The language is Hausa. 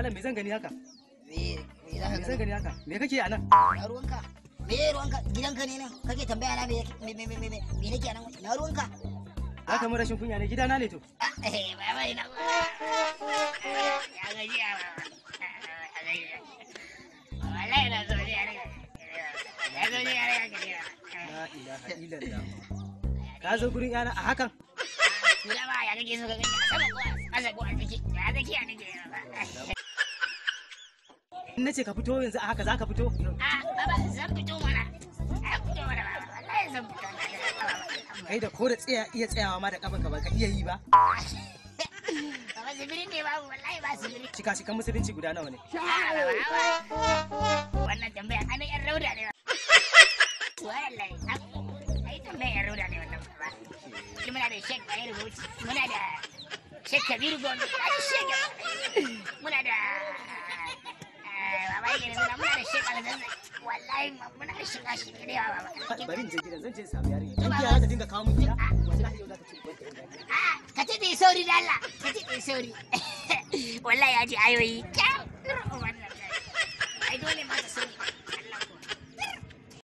Malam, me zan gani haka? Me me za Me ka zan gani? gani haka? Me kake a nan? Na ruwanka? Me ruwanka? Gidanka ne nan? Kake tambaya na me me me me me me nake a nan? Na ruwanka? Za ka mun rashin kunya ne, gidana ne to. Ah, eh, baba ina. Ya gajiya baba. Ya gajiya. Wallahi na zo ne ya. Ya zo ne ya gajiya. La ilaha illallah. Ka zo gurin yana a hakan? Tura ba ya kake so ka gani a sama ko a ƙasa ko a tsaki. Ya tsakiya nake baba. In nace ka fito yanzu a haka za ka fito? Ah, baba zan fito mana. Zan fito mana baba. Wallahi zan fito. Kai da ko da tsaya iya tsayawa ma da kafanka ba ka iya yi ba. Baba sibirin ne babu, wallahi ba sibirin. Shika-shikan musulunci guda nawa ne? Wannan tambaya ana yan rauda ne. Wallahi ai tambaya yan rauda ne wannan ba. Muna da Sheikh Bayero Bauchi, muna da Sheikh Kabiru Gombe, ai Sheikh, muna da baba yake da muna da Sheikh Alzanzai. Wallahi muna da shiga shi da yawa baba. Bari in je gidan, zan je in samu yarinya. Dan giya za ta dinga kawo min gida. Wallahi yau za ta ci uban ka. A'a, ka ce da sauri da Allah, ka ce da sauri. Wallahi ya ji ayoyi. Kyau.